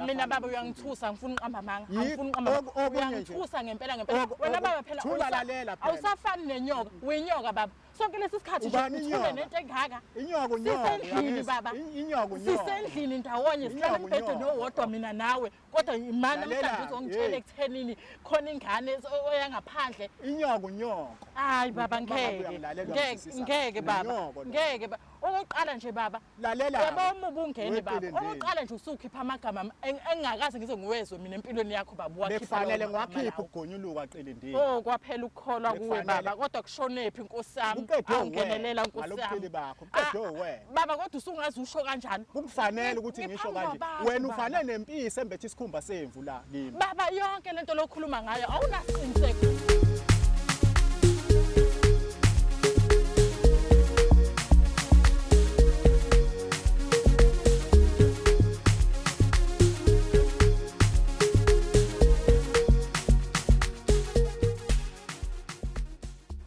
Mina baba afana uyangithusa, ngifuna uqamba amanga. Yi- Angifuni uqamba amanga. okunye nje. Uyangithusa ngempela ngempela. Wena baba phela Thula, lalela phela. awusafani nenyoka, uyinyoka baba. Sonke lesi sikhathi nje Ubani uthule inyoka? nento engaka. Inyoka unyoka. Sisendlini uyangizwa? baba. Inyoka unyoka. Sisendlini ndawonye sihlala Inyoka embhedeni unyoka. owodwa mina nawe. Kodwa imani Lalela, namhlanje uzongitshela hey. ekuthenini khona ingane oyangaphandle. Inyoka unyoko. Hayi baba Uma ngabe ngeke. uyangilalela, Ngeke uyangizwisisa. ngeke baba. Unyoko lo. Ngeke baba. Okokuqala nje baba. Lalela. Yabo uma ubungene baba. Weqile ndini. Okokuqala nje usukhipha amagama engingakaze ngize ngiwezwe mina empilweni yakho baba uwakhipha. Bekufanele lawo magama ngiwakhiphe lawo. ukugonyuluka qilindini. Oh kwaphela ukukholwa kuwe Bekufanele. baba kodwa kushonephi inkosi yami. Kuqedwe Awungenelela uwena, nkosi yami. ngalobuqili bakho, kuqedwe Ah, uwena. Baba kodwa usungaze usho kanjalo. Kukufanele ukuthi ngisho Ngiphambi kanje. kwabantu, Wena baba. ufane nempisi embethe isikhumba semvu la kimi. Baba yonke lento lokhuluma ngayo awunasiqiniseko.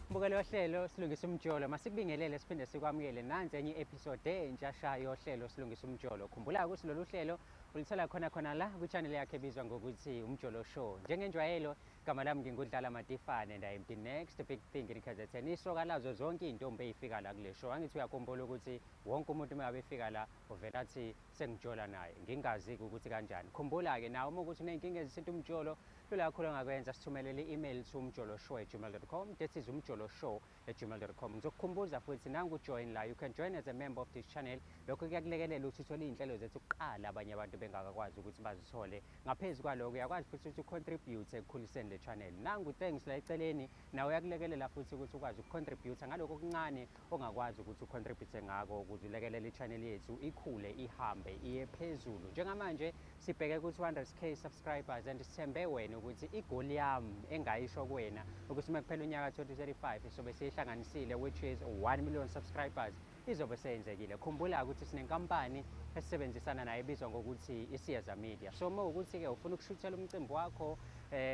Mbukelo yohlelo Silungisa Umjolo, masikubingelele siphinde sikwamukele nansi enye i-episode entsha sha yohlelo Silungisa Umjolo. Khumbula ukuthi lolu hlelo ulithola khona khona la kwi-channel yakhe ebizwa ngokuthi Umjolo Show. Njengenjwayelo, igama lami nginguDlala Matifane and I am the next big thing in KZN. Isoka lazo zonke iy'ntombi ey'fika la kule show. Angithi uyakhumbula ukuthi wonke umuntu uma ngabe efika la uvela athi sengijola naye, ngingazi-ke ukuthi kanjani. Khumbula-ke nawe uma ukuthi uney'nkinga ezithinta umjolo, lula kakhulu ongakwenza, sithumelele i-email to umjoloshow@gmail.com. That is umjoloshow@gmail.com. Ngizokukhumbuza futhi nangu join la, you can join as a member of this channel. Lokho kuyakulekelela ukuthi uthole iy'nhlelo zethu kuqala abanye abantu bengakakwazi ukuthi bazithole. Ngaphezu kwalokho uyakwazi futhi ukuthi ucontribute ekukhuliseni le channel. Nangu thanks la eceleni, nawe uyakulekelela futhi ukuthi ukwazi ukucontribute ngalokho okuncane ongakwazi ukuthi ucontribute ngako ukuze ulekelele i-channel yethu ikhule, ihambe iye phezulu. Njengamanje sibheke ku-200k subscribers and sithembe wena ukuthi igoli yami engayisho kuwena ukuthi uma kuphela unyaka 2025 sobe siyihlanganisile, which is 1 million subscribers, izobe seyenzekile. Khumbula ukuthi sinenkampani esisebenzisana nayo ebizwa ngokuthi iSiyeza Media. So uma ukuthi-ke ufuna ukushuthela umcimbi wakho,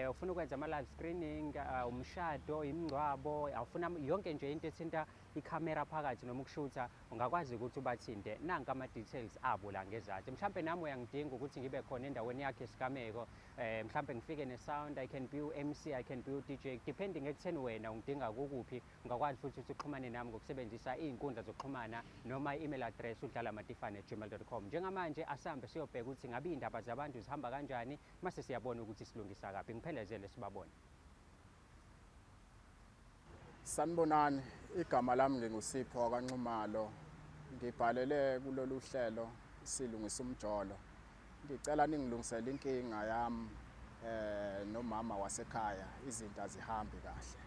ufuna ukwenza ama-live screening, umshado, imingcwabo, awufuna yonke nje into ethinta ikhamera phakathi noma ukushutha, ungakwazi ukuthi ubathinte. Nanka ama-details abo la ngezansi. Mhlampe nami uyangidinga ukuthi ngibe khona endaweni yakhe esigameko, mhlampe ngifike ne-sound, I can be u-MC, I can be u-DJ, depending ekutheni wena ungidinga kukuphi. Ungakwazi futhi ukuthi uxhumane nami ngokusebenzisa iy'nkundla zokuxhumana noma i-email address udlalamatifane@gmail.com. Njengamanje asihambe siyobheka ukuthi ngabe iy'ndaba zabantu zihamba kanjani, mase siyabona ukuthi silungisa kaphi. Ngiphelezele sibabone. Sanibonani, igama lami nginguSipho wakwaNxumalo. Ngibhalele kulolu hlelo Silungisa Umjolo. Ngicela ningilungisele inkinga yami nomama wasekhaya, izinto azihambi kahle.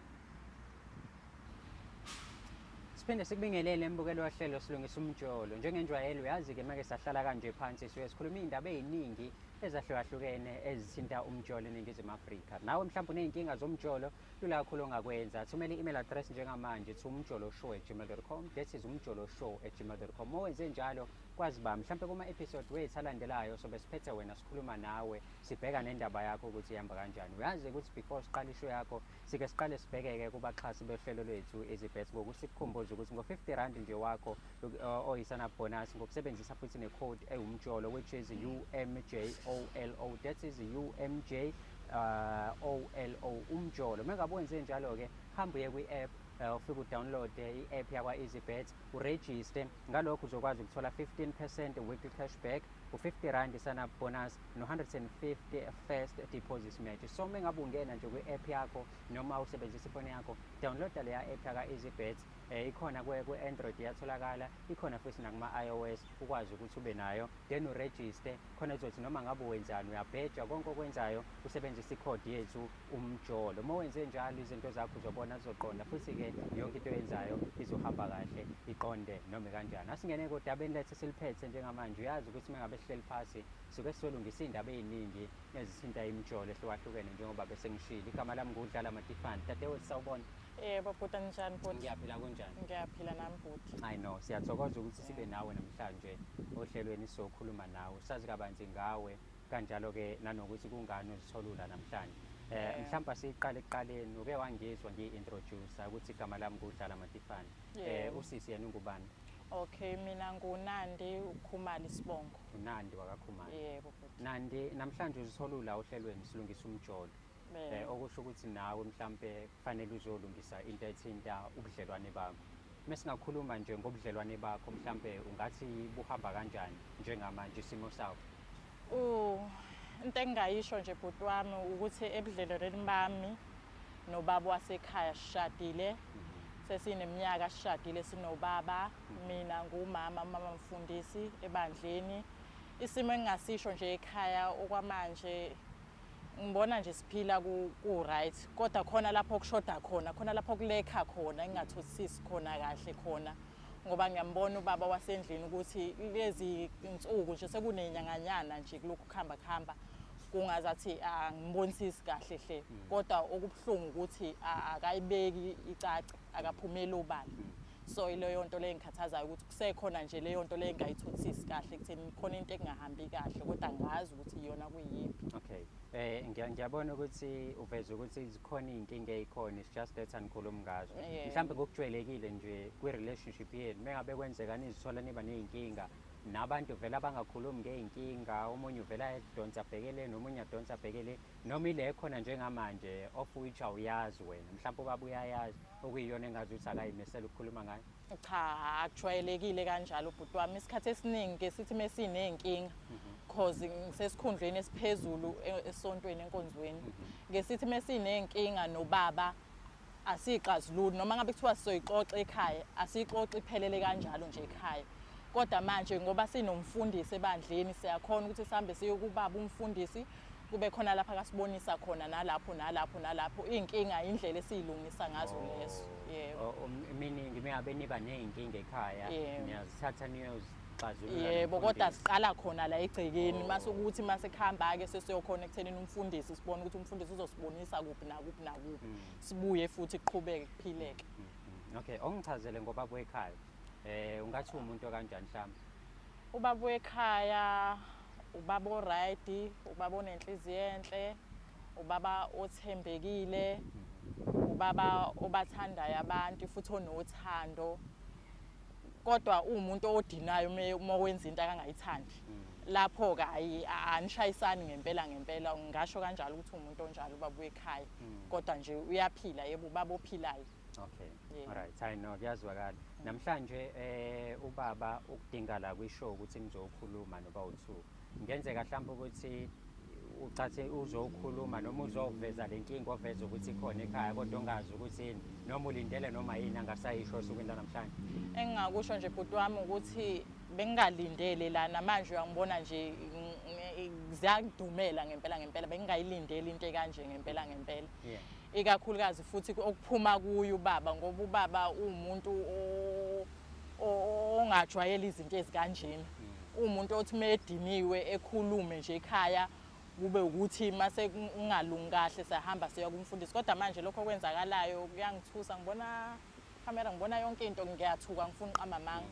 Siphinde sikubingelele embukelo wohlelo Silungisa Umjolo. Njengenjwayelo uyazi-ke make sahlala kanje phansi siye sikhuluma iy'ndaba ey'ningi ezahlukahlukene ezithinta umjolo eNingizimu Afrika. Nawe mhlawumbe uney'nkinga zomjolo, lula kakhulu ongakwenza. Thumela i-email address njengamanje to umjoloshow@gmail.com. That is umjoloshow@gmail.com. Uma wenze njalo kwazi ba mhlawumbe kuma-episode wethu alandelayo sobe siphethe wena, sikhuluma nawe, sibheka nendaba yakho ukuthi ihamba kanjani. Uyazi ukuthi before siqale ishow yakho sike siqale sibhekeke kubaxhasi bohlelo lwethu Easybet, ngokuthi sikukhumbuze ukuthi ngo-50 rand nje wakho oyi-sign up bonus ngokusebenzisa futhi ne-code ewumjolo, which is UMJOLO, that is UMJ OLO, umjolo. Uma ngabe wenze njalo-ke, hamba uye kwi-app, ufike udownload i-app yakwa-Easybet, uregister. Ngalokho uzokwazi ukuthola 15% weekly cashback, u-50 rand sign up bonus no-150 first deposit match. So uma ngabe ungena nje kwi-app yakho noma usebenzisa ifoni yakho, downloada leya app yaka-Easybet. Ikhona ku-Android iyatholakala, ikhona futhi nakuma-iOS, ukwazi ukuthi ube nayo, then uregister khona uzothi noma ngabe wenzani uyabheja konke okwenzayo usebenzisa ikhodi yethu umjolo. Uma wenze njalo izinto zakho uzobona zizoqonda, futhi-ke yonke into oyenzayo izohamba kahle, iqonde noma kanjani. Asingene kodabeni lethu esiliphethe njengamanje. Uyazi ukuthi uma ngabe sihleli phasi suke sizolungisa iy'ndaba ey'ningi ezithinta imijolo ehlukahlukene, njengoba bese ngishilo. Igama lami nguDlala Matifane. Dadewethu, sawubona. Yebo bhuti, ninjani bhuti? Ngiyaphila, kunjani? Ngiyaphila nami bhuti. I know, siyathokoza ukuthi sibe nawe namhlanje ohlelweni sizokhuluma nawe, sazi kabanzi ngawe, kanjalo-ke nanokuthi kungani uzitholula namhlanje. Mhlawumbe siqale ekuqaleni, uke wangizwa ngiyi-introduce ukuthi igama lami nguDlala Matifane. Usisi yena ungubani? Okay, mina nguNandi uKhumalo isibongo. UNandi wakaKhumalo. Yebo bhuti. Nandi, namhlanje uzithola ula ohlelweni Silungisa Umjolo. Okusho ukuthi nawe mhlampe kufanele uzolungisa into ethinta ubudlelwane bakho. Mesingakhuluma nje ngobudlelwane bakho mhlampe ungathi buhamba kanjani njengamanje isimo sakho? Into engingayisho nje bhuti wami ukuthi ebudlelwaneni bami nobaba wasekhaya sishadile. Sesineminyaka sishadile sinobaba, mina ngumama, umama mfundisi ebandleni. Isimo engingasisho nje ekhaya okwamanje ngibona nje siphila ku-right, kodwa khona lapho kushoda khona, khona lapho kulekha khona, engingatholisisi khona kahle khona, ngoba ngiyambona ubaba wasendlini ukuthi lezi nsuku nje sekunenyanganyana nje kulokhu kuhamba kuhamba kungazathi angibonisisi kahle hle, kodwa okubuhlungu ukuthi akayibeki icace, akaphumeli obala. So ileyo nto leyo engikhathazayo ukuthi kusekhona nje leyo nto leyo engayitholisisi kahle ekutheni khona into engahambi kahle, kodwa angazi ukuthi iyona kuyiphi. Okay. Ngiyabona ukuthi uveze ukuthi zikhona iy'nkinga ey'khona, it's just that anikhulumi ngazo. Mhlampe ngokujwayelekile nje kwi-relationship yenu, mengabe kwenzeka nizithola niba ney'nkinga, nabantu vele abangakhulumi ngey'nkinga, omunye uvela edonsa abhekele, nomunye adonsa abhekele, noma ile khona njengamanje, of which awuyazi wena, mhlampe ubaba uyayazi, okuyiyona engazi ukuthi akayimisele ukukhuluma ngayo. Cha, akujwayelekile kanjalo bhuti wami. Isikhathi esiningi ke sithi mesiney'nkinga, cause ngisesikhundleni esiphezulu esontweni enkonzweni. Ke sithi mesiney'nkinga nobaba asiyixazululi, noma ngabe kuthiwa sizoyixoxa ekhaya, asiyixoxi iphelele kanjalo nje ekhaya. Kodwa manje ngoba sinomfundisi ebandleni, siyakhona ukuthi sihambe siye kubaba umfundisi, kube khona lapha akasibonisa khona nalapho nalapho nalapho. Iy'nkinga indlela esiyilungisa ngazo lezo. Yebo. Meaning mengabe niba ney'nkinga ekhaya, niyazithatha niyozixazulula Yebo, kodwa nomfundisi. siqala khona la egcekeni, mase ukuthi mase kuhamba-ke sesiyokhona ekuthenini umfundisi, sibone ukuthi umfundisi uzosibonisa kuphi nakuphi nakuphi. Sibuye futhi kuqhubeke kuphileke. Okay, ongichazele ngobaba wekhaya. Ungathi umuntu kanjani mhlawumbe? Ubaba wekhaya, ubaba o-right, ubaba onenhliziyo enhle, ubaba othembekile, ubaba obathandayo abantu futhi onothando. Kodwa uwumuntu odinayo uma wenza into akangayithandi. Lapho-ke hhayi, anishayisani ngempela ngempela, ngingasho kanjalo ukuthi uwumuntu onjalo ubaba wekhaya. Kodwa nje uyaphila, yebo, ubaba ophilayo. Okay. Yeah. Alright, hayi no, kuyazwakala. Namhlanje ubaba ukudinga la kwishow ukuthi nizokhuluma noba u2. Ngenzeka mhlawumbe ukuthi ucathe uzokhuluma noma uzoveza lenkinga oveza ukuthi ikhona ekhaya, kodwa ongazi ukuthi yini, noma ulindele noma yini angasayisho osukwini lanamhlanje. Engingakusho nje bhuti wami ukuthi bengingalindele lana, manje uyangibona nje ziyangidumela ngempela ngempela, bengingayilindeli into ekanje ngempela ngempela. Ikakhulukazi futhi okuphuma kuye ubaba, ngoba ubaba uwumuntu ongajwayele izinto ezikanjena. Uwumuntu othi uma ediniwe ekhulume nje ekhaya, kube ukuthi mase kungalungi kahle siyahamba siya kumfundisi. Kodwa manje lokho okwenzakalayo kuyangithusa, ngibona camera, ngibona yonke into, ngiyathuka, ngifuna uqamba amanga.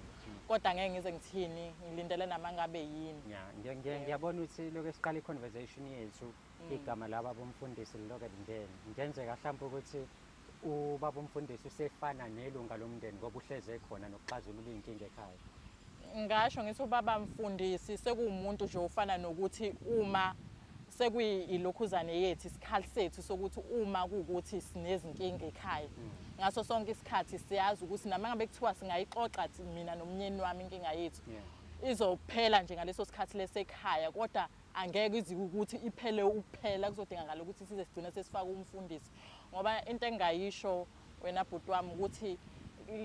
Kodwa ngeke ngize ngithini, ngilindele nama ngabe yini. Ngiyabona ukuthi lokho esiqala i-conversation yethu, igama laba bomfundisi liloke lingene. Ngenzeka mhlawumbe ukuthi ubaba umfundisi usefana nelunga lomndeni ngoba uhleze ekhona nokuxazulula iy'nkinga ekhaya. Ngasho ngithi ubaba mfundisi sekuwumuntu nje ofana nokuthi uma sekuyilokhuzane yethu, isikhali sethu sokuthi uma kuwukuthi sinezinkinga ekhaya, ngaso sonke isikhathi siyazi ukuthi noma ngabe kuthiwa singayixoxa mina nomnyeni wami inkinga yethu, izophela nje ngaleso sikhathi lesekhaya, kodwa angeke ize ukuthi iphele ukuphela, kuzodingakala ukuthi size sigcine sesifaka umfundisi. Ngoba into engingayisho wena bhuti wami ukuthi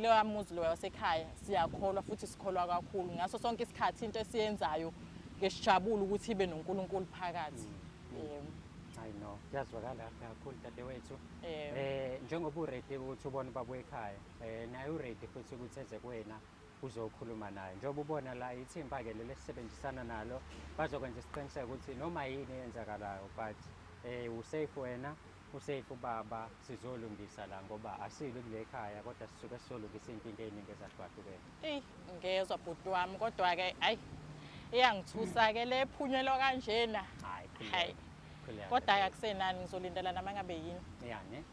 loya muzi loya wasekhaya siyakholwa futhi sikholwa kakhulu. Ngaso sonke isikhathi into esiyenzayo ke sijabule ukuthi ibe noNkulunkulu phakathi. Yebo. Hayi no, kuyazwakala kakhulu dadewethu. Yebo. Njengoba uready ukuthi ubone ubaba wekhaya, naye uready futhi ukuthi eze kuwena uzokhuluma naye. Njengoba ubona la ithimba ke leli esisebenzisana nalo, bazokwenza isiqiniseko ukuthi noma yini eyenzakalayo, but usafe wena, usafe ubaba, sizolungisa la ngoba asilwi kule khaya, kodwa sisuke sizolungisa iy'nkinga ey'ningi ezahlukahlukene. Eyi, ngezwa bhuti wami, kodwa-ke hhayi iyangithusa-ke le phunyelwa kanjena. Hhayi, Hhayi. khululeka, Kodwa-ke khululeka. akusenani, ngizolindela noma ngabe yini. Ya, ne?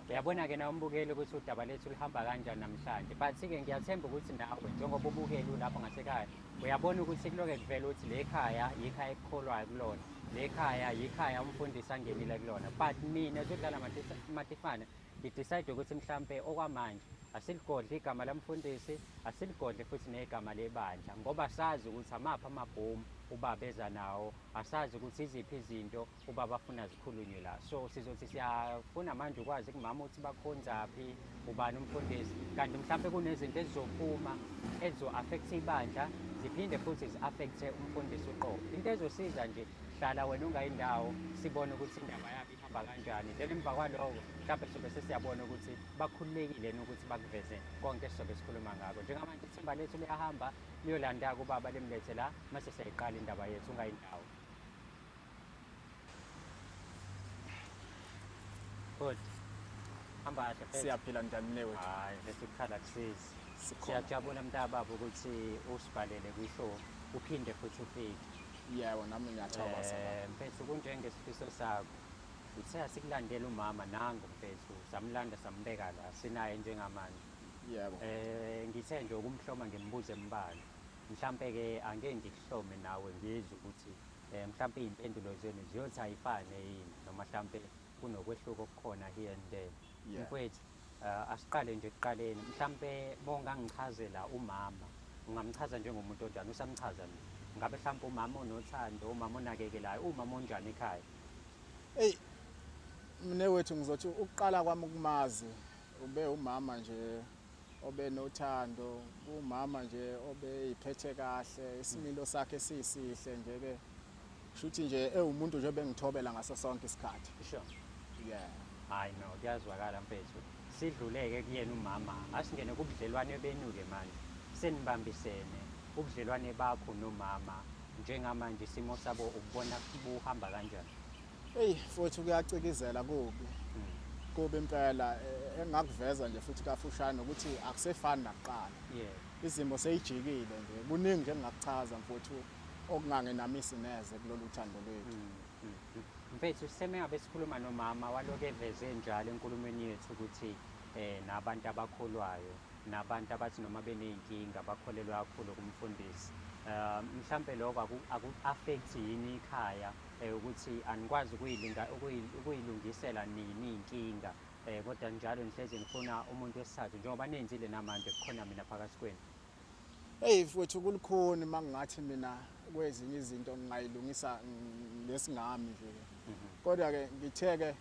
Uyabona-ke nawe umbukeli ukuthi udaba lethu luhamba kanjani namhlanje, but-ke ngiyathemba ukuthi nawe njengoba ubukele ulapho ngasekhaya uyabona ukuthi kuloke kuvela ukuthi le khaya yikhaya ekukholwayo kulona, le khaya yikhaya umfundisi angenile kulona. But mina Zodlala Matifane ngidecide ukuthi mhlampe okwamanje asiligodle igama lamfundisi, asiligodle futhi negama lebandla, ngoba sazi ukuthi amaphi amabhomu ubaba eza nawo, asazi ukuthi iziphi izinto ubaba afuna zikhulunywe la. So sizothi siyafuna manje ukwazi kumama ukuthi bakhonzaphi, ubani umfundisi, kanti mhlampe kunezinto ezizophuma ezizo-affect ibandla ziphinde futhi zi-affecte umfundisi uqobo. Into ezosiza nje, hlala wena ungayindawo, sibone ukuthi indaba yabo ihamba kanjani, then emva kwaloko mhlawumbe sobe sesiyabona ukuthi bakhululekile yini ukuthi bakuveze konke esizobe sikhuluma ngako. Njengamanje ithimba lethu liyahamba liyolanda kubaba limlethe la, mase siyayiqala indaba yethu, ungayindawo. Good. Hamba kahle mfethu. Siyaphila njani mnewethu? Hayi, mfethu ukukhala kusizi. Sikhona. Siyajabula mntababa ukuthi usibhalele kwishow uphinde futhi ufike. Yebo, nami ngiyathokoza. Mfethu kunjengesifiso sakho. Uthe asikulandele umama nangu mfethu, samlanda sambeka la, sinaye njengamanje. Yebo. Ngithe nje ukumhloma ngimbuze embalwa. Mhlampe ke angeke ngikuhlome nawe ngizwe ukuthi mhlampe iy'mpendulo zenu ziyothi ayifane yini noma mhlampe kunokwehluka okukhona here and there. Mfowethu, asiqale nje ekuqaleni. Mhlampe bongangichazela umama, ungamchaza njengomuntu onjani? Usamchaza nje. Ngabe mhlampe umama onothando, umama onakekelayo, umama onjani ekhaya? Eyi, mnewethu ngizothi ukuqala kwami ukumazi ube umama nje obenothando, umama nje obeyiphethe kahle, isimilo sakhe sisihle nje ke. Shuthi nje ewumuntu nje bengithobela ngaso sonke isikhathi. Sure. Yeah. Hayi no, kuyazwakala mfethu. Sidluleke kuyena umama, asingene kubudlelwane benu-ke manje. Senibambisene ubudlelwane bakho nomama njengamanje isimo sabo ukubona buhamba kanjani? Eyi futhi kuyacikizela kubi. Kubi impela, engingakuveza nje futhi kafushane ukuthi akusefani nakuqala. Izimo seyijikile nje. Kuningi nje engingakuchaza mfowethu okungangenamisi neze kulolu thando lwethu. Mfethu siseme ngabe sikhuluma nomama waloke eveze njalo enkulumweni yethu ukuthi nabantu abakholwayo nabantu abathi noma beney'nkinga bakholelwa kakhulu kumfundisi. Mhlampe lokho aku-affect yini ikhaya ukuthi anikwazi ukuyilungisela nini iy'nkinga, kodwa njalo nihlezi nifuna umuntu wesithathu njengoba nenzile namanje kukhona mina phakathi kwenu. Eyi mfowethu kulukhuni uma ngingathi mina kwezinye izinto ngingayilungisa ngesingami nje. Kodwa-ke ngithe-ke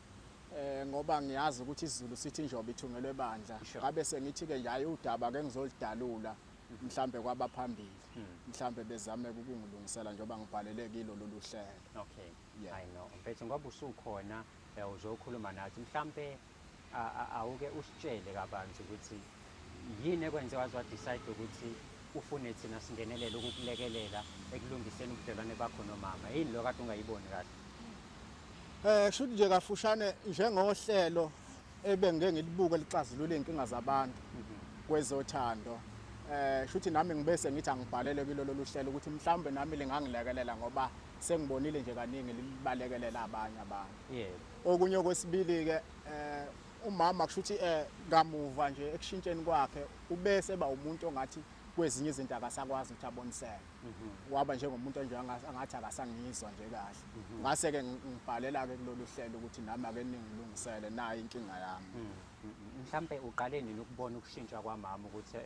ngoba ngiyazi ukuthi isiZulu sithi injobo ithungelwe ebandla, ngabe sengithi-ke nje hhayi udaba-ke ngizolidalula mhlambe kwabaphambili, mhlambe bezame ukungilungisela njengoba ngibhalele kilo lolu hlelo. Okay. Yeah. I know. Mfethu ngoba usukhona uzokhuluma nathi mhlambe awuke usitshele kabanzi ukuthi yini ekwenze waze wa-decide ukuthi ufune thina singenelele ukukulekelela ekulungiseni ubudlelwane bakho nomama. Yini lo kade ungayiboni kahle? Kusho nje kafushane njengohlelo ebengike ngilibuke lixazulula izinkinga zabantu kwezothando. Shuthi nami ngibese ngithi angibhalele kulolu hlelo ukuthi mhlawumbe nami lingangilekelela ngoba sengibonile nje kaningi libalekelela abanye abantu. Okunye okwesibili ke umama kushuthi kamuva nje ekushintsheni kwakhe ubese eba umuntu ongathi kwezinye izinto akasakwazi ukuthi aboniseke. Waba njengomuntu nje angathi akasangizwa nje kahle. Ngase ke ngibhalela ke kulolu hlelo ukuthi nami ake ningilungisele nayi inkinga yami. Mhlambe uqale nini ukubona ukushintsha kwamama ukuthi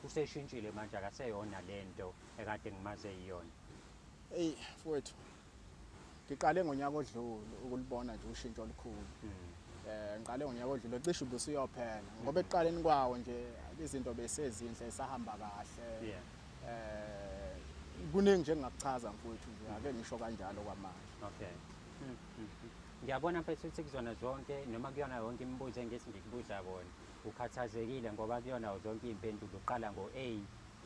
useshintshile manje akaseyona lento ekade ngimaze iyona? Ey mfowethu, ngiqale ngonyaka odlule ukulibona nje ushintsho olukhulu. Ngiqale ngonyaka odlule cishe ubusuyophela ngoba ekuqaleni kwawo nje izinto besezinhle isahamba kahle. Kuningi nje engingakuchaza mfowethu nje ake ngisho kanjalo kwamanje. Okay. Ngiyabona mfethu ukuthi kuzona zonke noma kuyona yonke imibuzo engithi ngikubuza kona ukhathazekile ngoba kuyona zonke iy'mpendulo uqala ngo-A,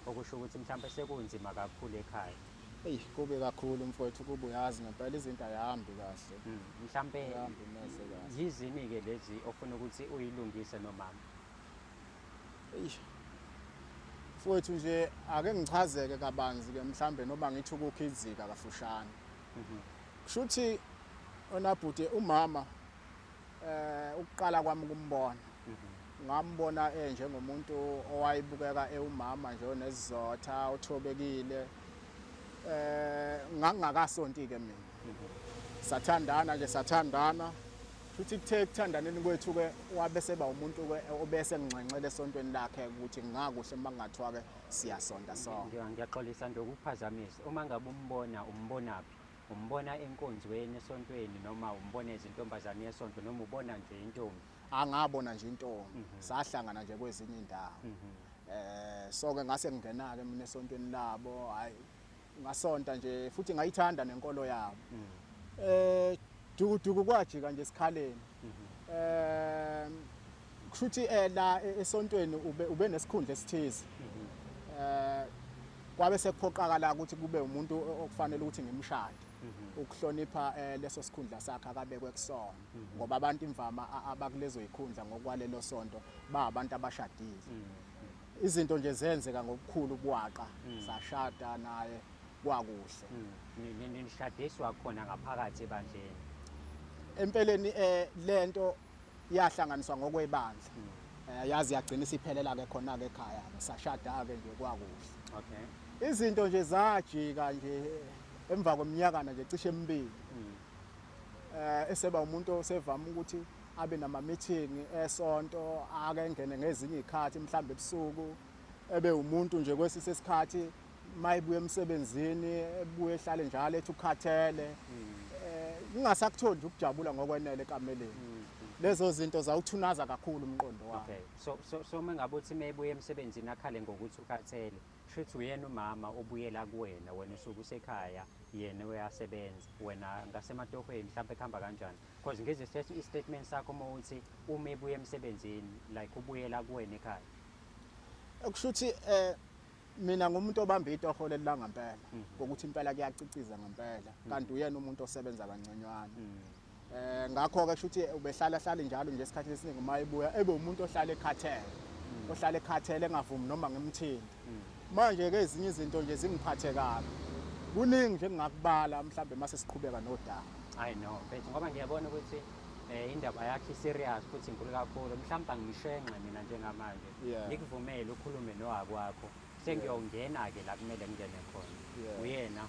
okusho ukuthi mhlawumbe sekunzima kakhulu ekhaya. Eyi kube kakhulu mfowethu, kuba uyazi ngempela izinto ayihambi kahle. Mhlampe Ayihambi neze kahle. yizini-ke lezi ofuna ukuthi uyilungise nomama? Eyi mfowethu nje ake ngichazeke kabanzi-ke mhlambe noma ngithi ukukhizika kafushane. Kusho ukuthi wena bhuti umama Ukuqala kwami ukumbona ngambona enjengomuntu owayebukeka ewumama nje onesizotha othobekile. Ngangingakasonti ke mina. Sathandana nje sathandana. Futhi kuthe ekuthandaneni kwethu ke wabe seba umuntu ke obese nginxenxele esontweni lakhe ukuthi kungakuhle uma kungathiwa ke siyasonta sonke. Ngiyaxolisa nje ukukuphazamisa. Uma ngabe umbona umbonaphi? Umbona enkonzweni esontweni noma umbona ezintombazane yesonto noma ubona nje intombi? Angabona nje intombi. Sahlangana nje kwezinye indawo. So ke ngase ngingena ke mina esontweni labo, hayi ngasonta nje futhi ngayithanda nenkolo yabo. Dukuduku kwajika nje esikhaleni. Kushuthi la esontweni ube nesikhundla esithize. Kwabe sekuphoqakala ukuthi kube umuntu okufanele ukuthi ngimshade ukuhlonipha leso sikhundla sakhe akabekwe kusona, ngoba abantu imvama abakulezo yikhundla ngokwalelo sonto ba abantu abashadile. Izinto nje zenzeka ngokukhulu ubuwaqa, sashada naye kwakuhle. Nishadiswa khona ngaphakathi ebandleni? Empeleni lento yahlanganiswa ngokwebandla. Yazi yagcina isiphelela ke khona ke ekhaya ke, sashada ke nje kwakuhle. Izinto nje zajika nje emva kweminyakana nje cishe emibili. Eseba umuntu osevama ukuthi abe nama meeting esonto, ake ngene ngezinye izikhathi mhlambe ebusuku, ebe umuntu nje kwesise isikhathi mayibuya emsebenzini ebuye ehlale njalo ethi ukhathele. Ngingasakutholi nje ukujabula ngokwenele ekameleni. Lezo zinto zawuthunaza kakhulu umqondo wami. Okay. So mengabe uthi mayibuya emsebenzini akhale ngokuthi ukhathele, shuthi uyena umama obuyela kuwena, wena usuke usekhaya, yena uyasebenza, wena ngasematohweni mhlawumbe kuhamba kanjani? Because ngizwe i-statement sakho uma uthi uma ebuya emsebenzini like ubuyela kuwena ekhaya. Kushuthi mina ngumuntu obamba itoho leli la ngempela, ngokuthi impela kuyaciciza ngempela, kanti uyena umuntu osebenza kanconywana. Ngakho ke shuthi ubehlala hlala njalo nje isikhathi esiningi uma ebuya ebe umuntu ohlala ekhathele, ohlala ekhathele engavumi noma ngimthinte. Manje ke ezinye izinto nje zingiphathe kabi. Kuningi nje engingakubala mhlambe mase siqhubeka nodaba. I know, mfethu, ngoba ngiyabona ukuthi indaba yakhe serious futhi inkulu kakhulu. Mhlawumbe angishenxe mina njengamanje. Ngikuvumele ukhulume nowakwakho. Sengiyongena ke la kumele ngingene khona. Uyena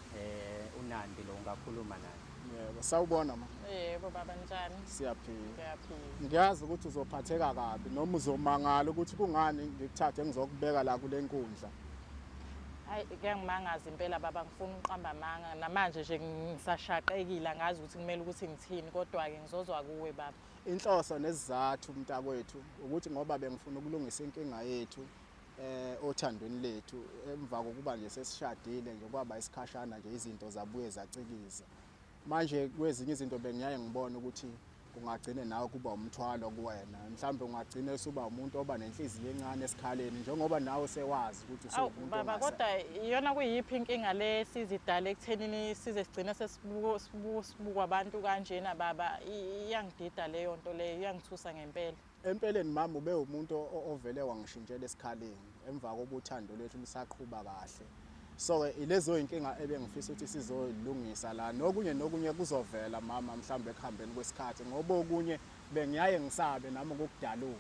uNandi lo ungakhuluma naye. Yebo, sawubona ma. Yebo baba, njani? Siyaphila. Ngiyaphila. Ngiyazi ukuthi uzophatheka kabi noma uzomangala ukuthi kungani ngikuthathe ngizokubeka la kule nkundla. Hayi kuyangimangaza impela baba, ngifuna uqamba amanga. Namanje nje ngisashaqekile, angazi ukuthi kumele ukuthi ngithini, kodwa ke ngizozwa kuwe baba. Inhloso nesizathu mntakwethu ukuthi ngoba bengifuna ukulungisa inkinga yethu othandweni lethu emva kokuba nje sesishadile nje kwaba isikhashana nje izinto zabuye zacikiza. Manje kwezinye izinto bengiyaye ngibone ukuthi kungagcine nawe kuba umthwalo kuwena, mhlawumbe ungagcine usuba umuntu oba nenhliziyo encane esikhaleni njengoba nawe sewazi ukuthi Awu usuwumuntu baba, kodwa iyona kuyiphi inkinga le sizidala ekuthenini size sigcine sesibukwa abantu kanjena baba? Iyangidida leyo nto leyo, iyangithusa ngempela. Empeleni mama ube umuntu ovele wangishintshela esikhaleni emva kokuthando lwethu lisaqhuba kahle. So ke ilezo inkinga ebengifisa ukuthi sizoyilungisa la, nokunye nokunye kuzovela mama mhlawumbe ekuhambeni kwesikhathi, ngoba okunye bengiyaye ngisabe nami ukukudalula.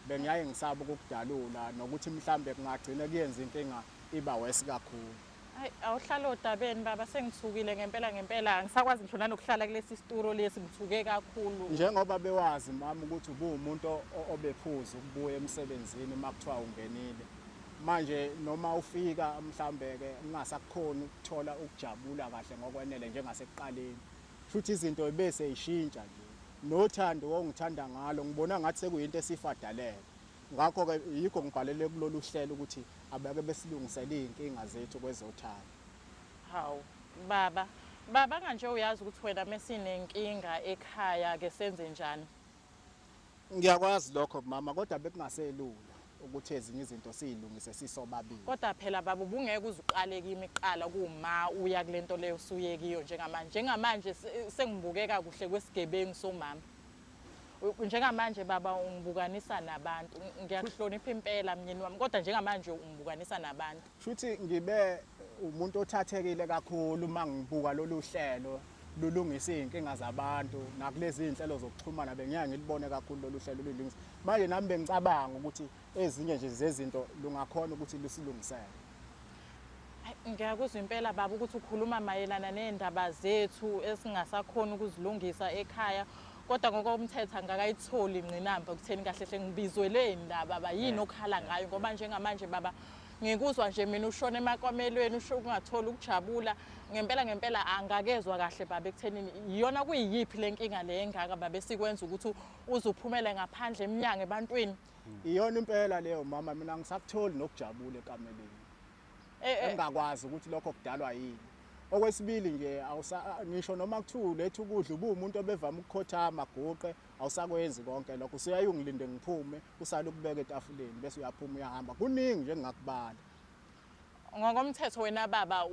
Bengiyaye ngisabe ukukudalula nokuthi mhlawumbe kungagcina kuyenza inkinga iba worse kakhulu. Hayi awuhlala odabeni baba, sengithukile ngempela ngempela, angisakwazi ngisho nanokuhlala kulesi situlo lesi, ngithuke kakhulu. Njengoba bewazi mama ukuthi ubuwumuntu obephuza ukubuya emsebenzini uma kuthiwa ungenile. Manje noma ufika mhlambe ke ungasakhoni ukuthola ukujabula kahle ngokwenele njengasekuqaleni. Futhi izinto bese ishintsha nje. Nothando ongithanda ngalo ngibona ngathi sekuyinto esifadalele. Ngakho ke yikho ngibhalele kulolu hlelo ukuthi abake besilungisele izinkinga zethu kwezothando. Hawu baba, baba kanje uyazi ukuthi wena mesinenkinga ekhaya ke senze njani? Ngiyakwazi lokho mama, kodwa bekungaselula ukuthi ezinye izinto siyilungise sisobabili. Kodwa phela baba ubungeke uze uqale kimi kuqala kuma uya kulento leyo usuye kiyo njengamanje. Njengamanje sengibukeka kuhle kwesigebengu somama. Njengamanje baba ungibukanisa nabantu. Ngiyakuhlonipha impela myeni wami, kodwa njengamanje ungibukanisa nabantu. Shuthi ngibe umuntu othathekile kakhulu uma ngibuka lolu hlelo. lulungisa izinkinga zabantu nakulezi zinhlelo zokuxhumana bengiyaye ngilibone kakhulu lolu hlelo lulungisa. Manje nami bengicabanga ukuthi ezinye nje zezinto lungakhona ukuthi lusilungisele. Ngiyakuzwa impela baba ukuthi ukhuluma mayelana ney'ndaba zethu esingasakhoni ukuzilungisa ekhaya kodwa ngokomthetho angikakayitholi ingqinamba ekutheni kahle hle ngibizweleni la baba yini okhala ngayo ngoba njengamanje baba ngikuzwa nje mina ushona emakamelweni usho ukungatholi ukujabula ngempela ngempela angakezwa kahle baba ekuthenini iyona kuyiyiphi le nkinga le engaka baba esikwenza ukuthi uze uphumele ngaphandle emnyango ebantwini. Iyona impela leyo mama mina angisakutholi nokujabula ekameleni. Engingakwazi ukuthi lokho kudalwa yini. Okwesibili nje ngisho noma kuthiwa uletha ukudla ubuwumuntu obevame ukukhothama aguqe awusakwenzi konke lokho usuyaye ungilinde ngiphume usale ukubeka etafuleni bese uyaphuma uyahamba kuningi nje engingakubala. Ngokomthetho wena baba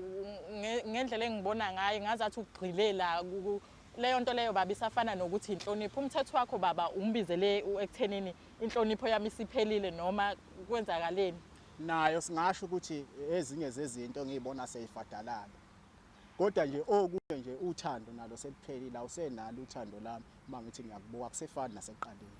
ngendlela engibona ngayo ngazathi ugxile la leyo nto leyo baba isafana nokuthi inhlonipho umthetho wakho baba umbizele ekuthenini inhlonipho yami isiphelile noma kwenzakaleni. Nayo singasho ukuthi ezinye zezinto engiyibona seyifadalala kodwa nje okunye nje uthando nalo seliphelile awusenalo uthando lami uma ngithi ngiyakubuka akusefani nasekuqaleni.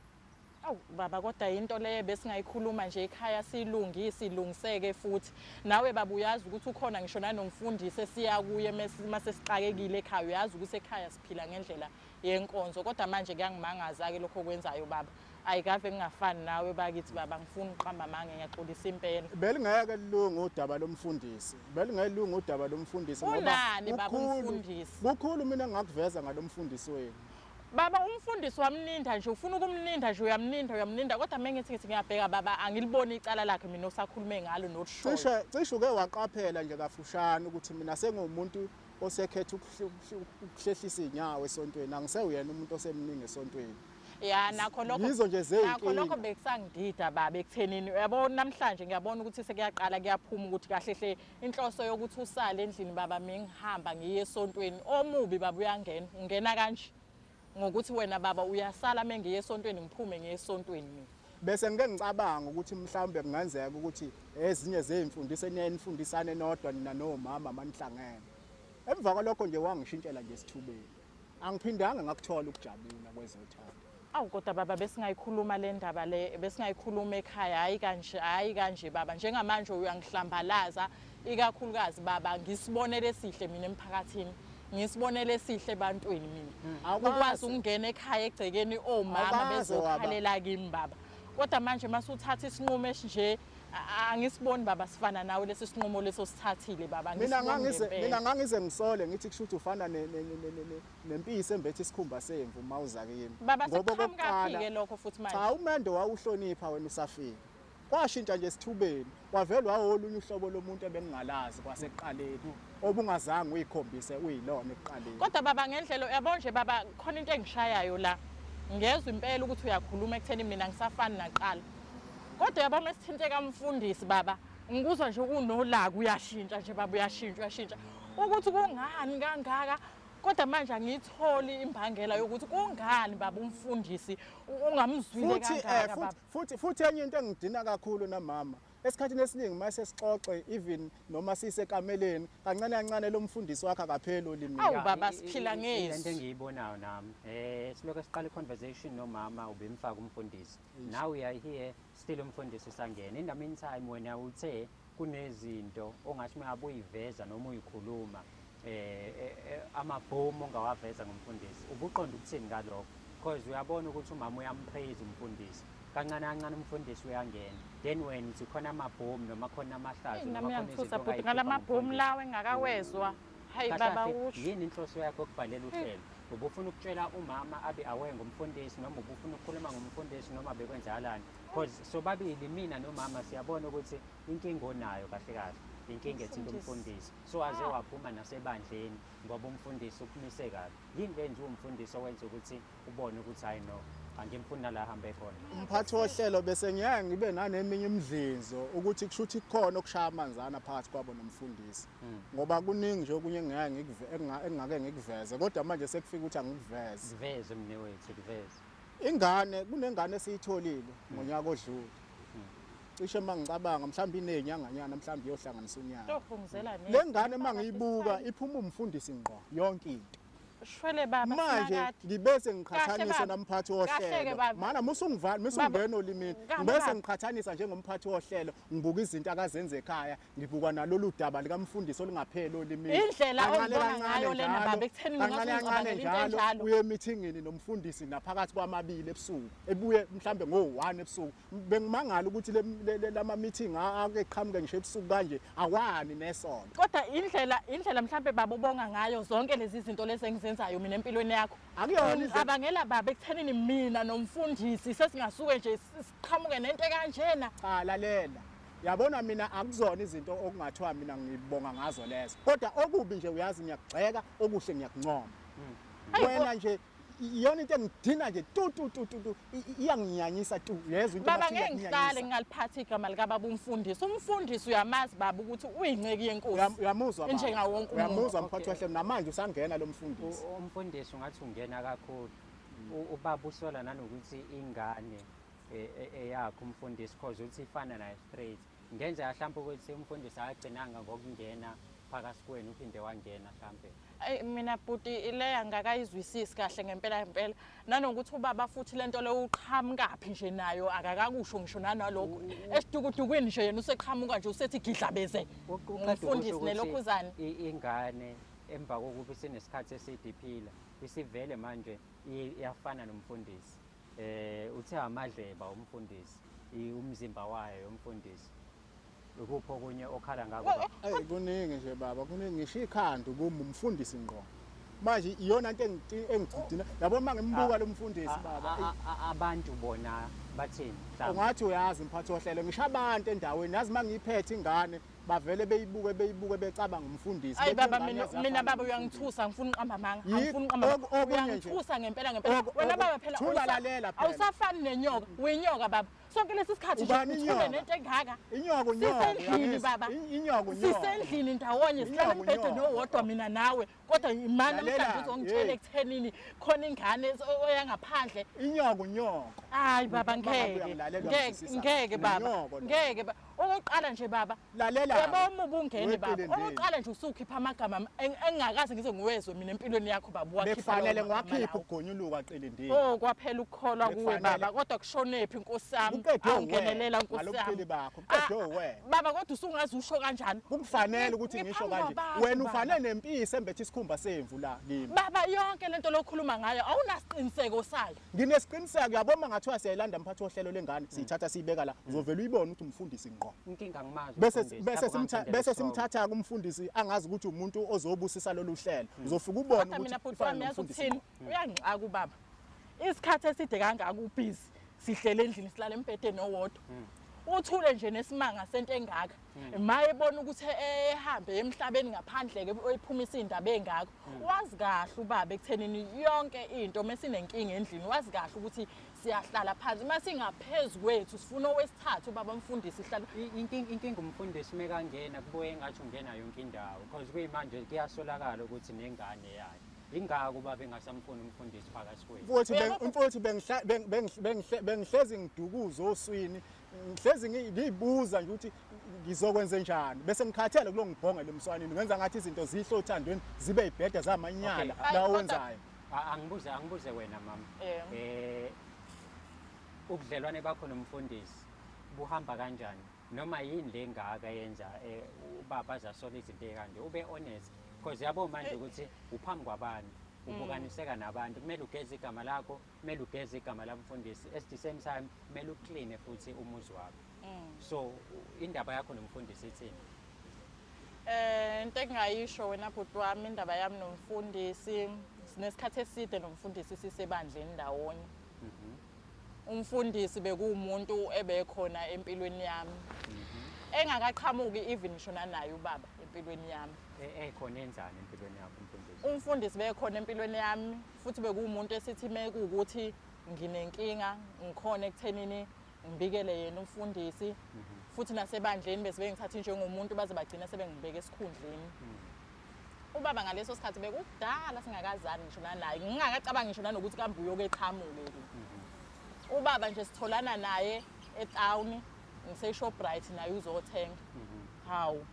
Awu baba kodwa yinto leyo besingayikhuluma nje ekhaya siyilungise ilungiseke futhi nawe baba uyazi ukuthi ukhona ngisho nanomfundisi esiya kuye mase sixakekile ekhaya uyazi ukuthi ekhaya siphila ngendlela yenkonzo kodwa manje kuyangimangaza-ke lokho okwenzayo baba ayikave ngingafani nawe bakithi baba ngifuna uqamba amanga ngiyaxolisa impela. Belingeke lilunge udaba lomfundisi belingeke lilunge udaba lomfundisi ngoba Unani baba umfundisi? Kukhulu mina engingakuveza ngalomfundisi wenu. Baba umfundisi wamninda nje ufuna ukumninda nje uyamninda uyamninda kodwa mengithi ngithi ngiyabheka baba angiliboni icala lakhe mina osakhulume ngalo nolishoyo. Cishe cishe uke waqaphela nje kafushane ukuthi mina senguwumuntu osekhetha ukuhlehlisa iy'nyawo esontweni angisewuyena umuntu osemningi esontweni. Ya nakho lokho Yizo nje nakho lokho zey'nkinga. bekusangidida baba ekuthenini uyabo namhlanje ngiyabona ukuthi sekuyaqala kuyaphuma ukuthi kahle hle inhloso yokuthi usale endlini baba mengihamba ngiye esontweni omubi baba uyangena ungena kanje ngokuthi wena baba uyasala mengiye esontweni ngiphume ngiye esontweni mina. Bese ngike ngicabanga ukuthi mhlawumbe kungenzeka ukuthi ezinye zey'mfundiso eniyaye nifundisane nodwa nina nomama manihlangene. Emva kwalokho nje wangishintshela nje esithubeni. Angiphindanga ngakuthola ukujabula kwezothando. Awu kodwa baba besingayikhuluma le ndaba le besingayikhuluma ekhaya hayi kanje hayi kanje baba njengamanje uyangihlambalaza ikakhulukazi baba ngisibonele esihle mina emphakathini ngisibonele esihle ebantwini mina ukwazi ukungena ekhaya egcekeni omama bezokhalela kimi baba kodwa manje masuthatha isinqumo esinje angisiboni baba sifana nawe lesi sinqumo leso sithathile baba mina ngangize mina ngangize ngisole ngithi kusho ukuthi ufana nempisi embethe isikhumba semvu uma uza kimi baba sekuqhamukaphi ke lokho futhi manje cha umendo wawuhlonipha wena usafika kwashintsha nje esithubeni wavele wawolunye uhlobo lomuntu ebengingalazi kwasekuqaleni obungazange uyikhombise uyilona ekuqaleni kodwa baba ngendlela uyabona nje baba khona into engishayayo la ngezwe impela ukuthi uyakhuluma ekutheni mina ngisafani naqala Kodwa yabo mesithinteka mfundisi baba ngikuzwa nje unolaka uyashintsha nje baba uyashintsha uyashintsha ukuthi kungani kangaka kodwa manje angiyitholi imbangela yokuthi kungani baba umfundisi ungamzwile futhi eh, kangaka baba futhi futhi enye into engidina kakhulu namama esikhathini esiningi uma sesixoxe even noma sisekameleni kancane kancane lo mfundisi wakhe akapheli olimini Awu baba siphila ngezwi Lento engiyibonayo nami eh silokhu siqala i-conversation nomama ubemfaka umfundisi Now we are here still umfundisi usangena. In the meantime wena uthe kunezinto ongathi uma ngabe uyiveza noma uyikhuluma eh, eh, eh amabhomu ongawaveza ngomfundisi. Ubuqonda ukuthini ngalokho? Because uyabona ukuthi umama uyampraise umfundisi. Kancane kancane umfundisi uyangena. Then wena uthi khona amabhomu noma khona amahlazo noma Nami khona uyangithusa izinto bhuti ngalamabhomu lawo engakawezwa. Hayi Kahle baba kahle, usho. yini inhloso yakho yokubhalela uhlelo? Ubufuna ukutshela umama abe aware ngomfundisi noma ubufuna ukukhuluma ngomfundisi noma bekwenzakalani? Because sobabili mina nomama siyabona ukuthi inkinga onayo kahle kahle inkinga ethinta Umfundisi. umfundisi. So aze Ah. waphuma nasebandleni ngoba umfundisi ukumise kabi. Yini le nje umfundisi owenza ukuthi ubone ukuthi hayi no angimfuni nala ahambe khona? Mphathi wohlelo bese ngiyaye ngibe naneminye imidlinzo ukuthi kusho ukuthi kukhona okushaya amanzana phakathi kwabo nomfundisi. Ngoba kuningi nje okunye engingeke ngikuve engingake ngikuveze kodwa manje sekufika ukuthi angikuveze. Kuveze mnewethu kuveze. Ingane kunengane esiyitholile ngonyaka odlule. Cishe uma ngicabanga mhlawumbe inezinyanganyana mhlawumbe iyohlanganisa unyaka. Tofu ngizela Le ngane uma ngiyibuka iphuma umfundisi ngqo yonke into. Shwele baba Manje simakade. ngibese Kahle ngiqhathanisa baba. namphathi Kahle-ke wohlelo. baba. Mana musungivala Baba. musungena olimini. Kahle Ngibese baba. ngiqhathanisa njengomphathi wohlelo, ngibuka izinto akazenze ekhaya, ngibuka nalolu daba likamfundisi olungapheli olimini. Indlela Kancane ongibona kancane ngayo lena njalo, baba ekutheni kancane ngingase kancane ngicabangele into njalo enjalo. uye emithingini nomfundisi naphakathi kwamabili ebusuku ebuye mhlambe ngo-1 ebusuku bengimangala ukuthi lama meeting ake qhamuke ngisho ebusuku kanje awani nesonto. Kodwa indlela mhlambe baba ubonga ngayo zonke lezi zinto lezi engizenzayo mina empilweni yakho. Akuyona Ngicabangela baba ekuthenini mina nomfundisi sesingasuke nje siqhamuke nento ekanjena. Cha lalela. Yabona mina akuzona izinto okungathiwa mina ngibonga ngazo lezo. Kodwa okubi nje uyazi ngiyakugxeka, okuhle ngiyakuncoma. Wena nje iyona into engidina nje tu tu tu tu tu iyanginyanyisa tu yezwa into Baba bathi ngeke ngihlale iyakunyanyisa. ngingaliphathi igama likababa umfundisi. Umfundisi uyamazi baba ukuthi uyinceki yenkosi. Uyamuzwa baba? Njengawo wonke umuntu. Uyamuzwa mphathi Okay. wehlelo namanje usangena lo mfundisi. Umfundisi ungathi ungena kakhulu. Ubaba usola nanokuthi ingane eyakhe umfundisi cause uthi ifana naye straight. Ngenzeka mhlawumbe ukuthi umfundisi akagcinanga ngokungena phakathi kwenu uphinde wangena mhlawumbe. Ayi mina bhuti leya ngakayizwisisi kahle ngempela ngempela. Nanokuthi ubaba futhi lento leyo uqhamukaphi nje nayo akakakusho ngisho nanalokho. Esidukudukwini nje yena useqhamuka nje usethi gidlabeze. Uqeda ukusho Umfundisi ukuthi nelokhuzane. Ingane emva kokuba isinesikhathi eside iphila isivele manje iyafana nomfundisi. Uthe amadleba umfundisi, umzimba wayo umfundisi. Ukuphi okunye okhala ngakho baba? Eyi kuningi nje baba, kuningi ngisho ikhanda kumi umfundisi ngqo. Manje iyona into engigcina. Yabo uma ngimbuka lo mfundisi baba. Abantu bona bathini mhlawumbe? Ungathi uyazi mphathi wohlelo, ngisho abantu endaweni, yazi uma ngiyiphethe ingane bavele beyibuke beyibuke becabanga umfundisi. Ayi Bethi baba, ingane yazi mina yafana baba nomfundisi. uyangithusa, ngifuna uqamba amanga, angifuni uqamba amanga. Okunye nje. Uyangithusa ngempela ngempela. Wena baba phela Thula, lalela phela. awusafani nenyoka, uyinyoka baba. Sonke lesi sikhathi nje Ubani uthule inyoka? nento engaka. Inyoka unyoka, Sisendlini uyangizwa? baba. Inyoka unyoka. Sisendlini ndawonye, sihlala Inyoka embhedeni unyoka. owodwa mina nawe. Kodwa imani Lalela, namhlanje uzongitshela hey. ekuthenini khona ingane oyangaphandle. Inyoka unyoko. Hayi baba Uma ngabe ngeke. uyangilalela, Ngeke, uyangizwisisa. ngeke baba. Unyoko lo. Ngeke baba. Okokuqala nje baba. Lalela. Yabo uma ubungene baba. Weqile ndini. Okokuqala nje usukhipha amagama engingakaze ngize ngiwezwe mina empilweni yakho baba uwakhipha Bekufanele lawo magama ngiwakhiphe lawo. ukugonyuluka qilindini. Oh kwaphela ukukholwa kuwe Bekufanele. baba kodwa kushonephi Nkosi yami. Kuqedwe Awungenelela uwena. Nkosi yami. Ngalobuqili bakho, kuqedwe uwena. Baba kodwa usungaze usho kanjani? Kukufanele ukuthi ngisho Ngiphambi kanje. kwabantu, Wena baba. ufane nempisi embethe isikhumba semvu la kimi. Baba yonke lento lokhuluma ngayo awunasiqiniseko sayo. Nginesiqiniseko yabo uma ngathiwa siyayilanda mphathi wohlelo lengane siyithatha siyibeka la uzovela uyibone ukuthi umfundisi ngqo. Inkinga ngimazi Bese umfundisi, bese lapho simtha ngangithandela bese isihloko. simthatha kumfundisi angazi ukuthi umuntu ozobusisa lolu hlelo. Uzofika ubone Kodwa mina ukuthi bhuti ufana wami yazi nomfundisi ukuthini? ngqo. Uyangixaka ubaba. Isikhathi eside kangaka ubhizi sihlele endlini silala embhedeni owodwa. Uthule nje nesimanga sento engaka. Maye ebona ukuthi ehambe emhlabeni ngaphandle ke oyiphumisa indaba engaka. Wazi kahle ubaba ekuthenini yonke into mesinenkinga endlini wazi kahle ukuthi siyahlala phansi masingaphezulu kwethu sifuna owesithathu ubaba umfundisi hlala. Inkinga umfundisi mekangena kubuye engathi ungena yonke indawo because kuyimanje kuyasolakala ukuthi nengane yakhe. Ingako ubaba engasamfuni umfundisi phakathi kwethu. Mfowethu, Uyabo- mfowethu, bengihlezi ngidukuza oswini, ngihlezi ngiyibuza nje ukuthi ngizokwenze njani bese ngikhathele kulo ngibhongele emswanini ngenza ngathi izinto zihle othandweni zibe ibhede zamanyala Okay. la Ayi, kodwa- owenzayo. Angibuze wena mama. Yebo. Ubudlelwane bakho nomfundisi buhamba kanjani? Noma yini le ngaka yenza ubaba azasola izinto ezikanje? Ube honest because yabo manje ukuthi uphambi kwabantu, ubukaniseka nabantu, kumele ugeze igama lakho, kumele ugeze igama lamfundisi, at the same time kumele ukline futhi umuzi wakho. So indaba yakho nomfundisi ithini? Into engingayisho wena bhuti wami, indaba yami nomfundisi, sinesikhathi eside nomfundisi sisebandleni ndawonye. Umfundisi bekuwumuntu ebekhona empilweni yami. Engakaqhamuki even ngisho nanaye ubaba empilweni yami. Ekhona enzani empilweni yakho umfundisi? Umfundisi bekhona empilweni yami futhi bekuwumuntu esithi mekuwukuthi nginenkinga ngikhona ekuthenini ngibikele yena umfundisi. Futhi nasebandleni bese bengithatha njengomuntu baze bagcina sebengibeka esikhundleni. Ubaba ngaleso sikhathi bekudala singakazani ngisho nanaye, ngingakacabangi ngisho nanokuthi kambe uyoke eqhamuke ke. Ubaba nje sitholana naye etown, ngise-Shoprite naye uzothenga. Hawu,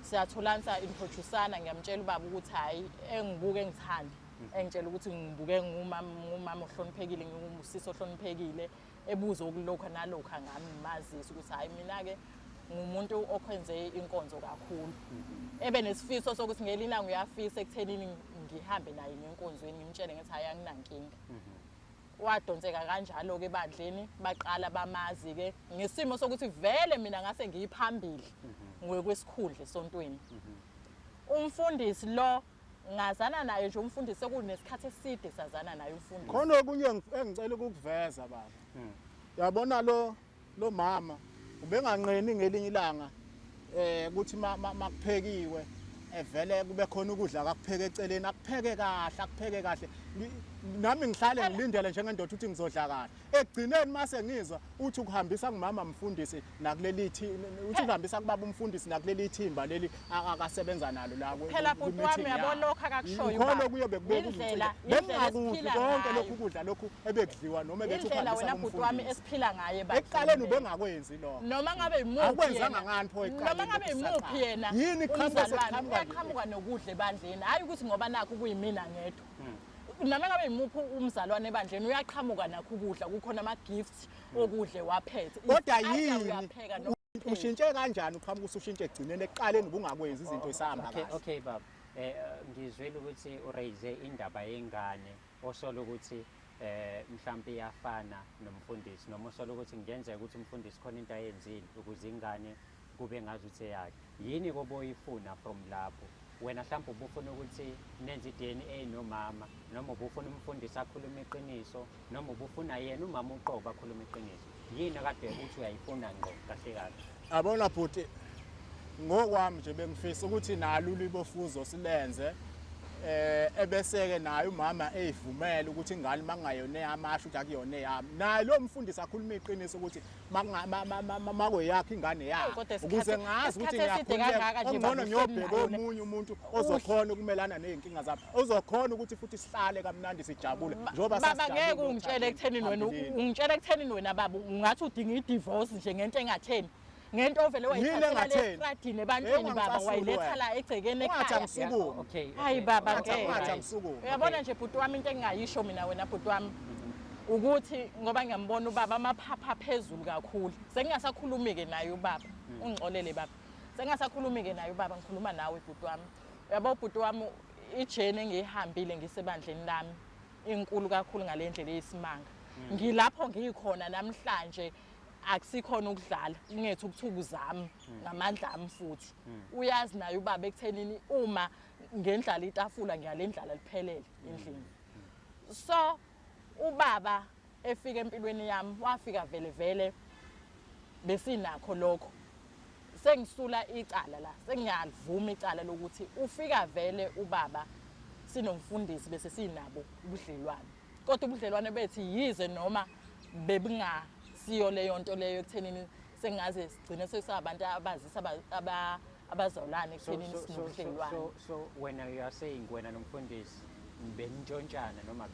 siyatholana, siya-introduce-ana, ngiyamtshela ubaba ukuthi hhayi, engibuke engithanda. Engitshela ukuthi ngibuke ngumama, ngumama ohloniphekile, ngingusisi ohloniphekile, ebuza okulokhu nalokhu ngami, ngimazise ukuthi hhayi mina-ke ngumuntu okhwenze inkonzo kakhulu. Ebe nesifiso sokuthi ngelinye ilanga uyafisa ekuthenini ngihambe naye ngenkonzweni, ngimtshele ngithi hhayi anginankinga. Wadonseka kanjalo-ke ebandleni, baqala bamazi-ke ngesimo sokuthi vele mina ngase ngiyiphambili ngokwesikhundla esontweni. Umfundisi lo ngazana naye nje, umfundisi sekunesikhathi eside sazana naye umfundisi. Khona okunye engicela ukukuveza baba. Yabona lo mama ubenganqeni ngelinye ilanga ukuthi makuphekiwe evele kube khona ukudla akakupheke eceleni, akupheke kahle, akupheke kahle. Nami ngihlale ngilindele njengendoda ukuthi ngizodla kahle. Ekugcineni mase ngizwa uthi ukuhambisa kumama mfundisi nakuleli uthi ukuhambisa kubaba umfundisi nakuleli thimba leli akasebenza nalo la Phela bhuti wami, uyabo lokho akakushoyo ubaba. Khona kuyobe kubeka Indlela bengingakudli esiphila konke ngayo. Lokhu kudla lokhu ebekudliwa noma ebethi Indlela ukuhambisa wena bhuti wami kumfundisi. Esiphila ngayo ebandleni. Ekuqaleni ubengakwenzi lokho. Noma ngabe yimuphi Akwenzanga yena, ngani pho ekuqaleni noma ngabe lokhu yimuphi kusaqala? yena Yini iqhamuka umzalwane sekuqhamuka nje? uyaqhamuka nokudla ebandleni, hhayi ukuthi ngoba nakho kuyimina ngedwa. Noma ngabe yimuphi umzalwane ebandleni uyaqhamuka nakho ukudla, kukhona ama-gifts okudla waphethe. Kodwa Either yini uyapheka noma ushintshe kanjani, uqhamuka usushintshe ekugcineni, ekuqaleni ubungakwenzi izinto isahamba Okay, kahle? okay baba. Ngizwile ukuthi uraise indaba yengane osola ukuthi mhlawumbe iyafana nomfundisi, noma osola ukuthi kungenzeka ukuthi umfundisi khona into ayenzile ukuze ingane kube ngazuthi eyakhe. Yini koboyifuna from lapho? Wena mhlawumbe ubufuna ukuthi nenze i-DNA nomama, noma ubufuna umfundisi akhulume iqiniso, noma ubufuna yena umama uqobo akhulume iqiniso? Yini akade uthi uyayifuna ngqo kahle kahle? Yabona bhuti, ngokwami nje bengifisa ukuthi nalo ulibofuzo silenze, ebeseke naye umama eyivumela ukuthi ingane makungayona eyami asho ukuthi akuyona eyami, naye lo mfundisi akhuluma iqiniso ukuthi makweyakhe ingane yakhe, Kodwa ukuze ngazi ukuthi isikhathi eside ngiyakhululeka. kangaka nje Okungcono baba, ngiyobheka uhleli nayo. omunye umuntu ozokhona ukumelana ney'nkinga zami, ozokhona ukuthi futhi sihlale kamnandi sijabule njengoba Baba, sasijabule ngeke ungitshele ekuthenini wena, phambilini. ungitshele ekuthenini wena baba, ungathi udinga i-divorce nje ngento engatheni, ngento ovele Yini wayithathela le engatheni? estradini ebantwini baba, Ungangicasulwa wayiletha wena. la egcekeni Ungathi ekhaya. angisukume. Okay. Hayi baba, ngeke. Ungathi angisukume. Uyabona nje bhuti wami, into engingayisho mina wena bhuti wami ukuthi ngoba ngiyambona ubaba amaphapha phezulu kakhulu, sengingasakhulumi-ke naye ubaba, ungixolele baba, sengingasakhulumi-ke naye ubaba, ngikhuluma nawe bhuti wami. Uyabo bhuti wami, i-journey engiyihambile ngisebandleni lami inkulu kakhulu ngale ndlela eyisimanga. Ngilapho ngikhona namhlanje akusikhona ukudlala, kungethu ukuthuka zami ngamandla ami futhi. Uyazi naye ubaba ekuthenini uma ngendlala itafula ngiyalendlala liphelele endlini. So ubaba efika empilweni yami wafika vele vele besinakho lokho. Sengisula icala la, sengiyalivuma icala lokuthi ufika vele ubaba sinomfundisi bese sinabo ubudlelwane. Kodwa ubudlelwane bethu yize noma bebungasiyo leyo nto leyo ekuthenini sengaze sigcine sesabantu abazisa abazalwane ekuthenini sinobudlelwane. So wena you are saying wena nomfundisi benintshontshana noma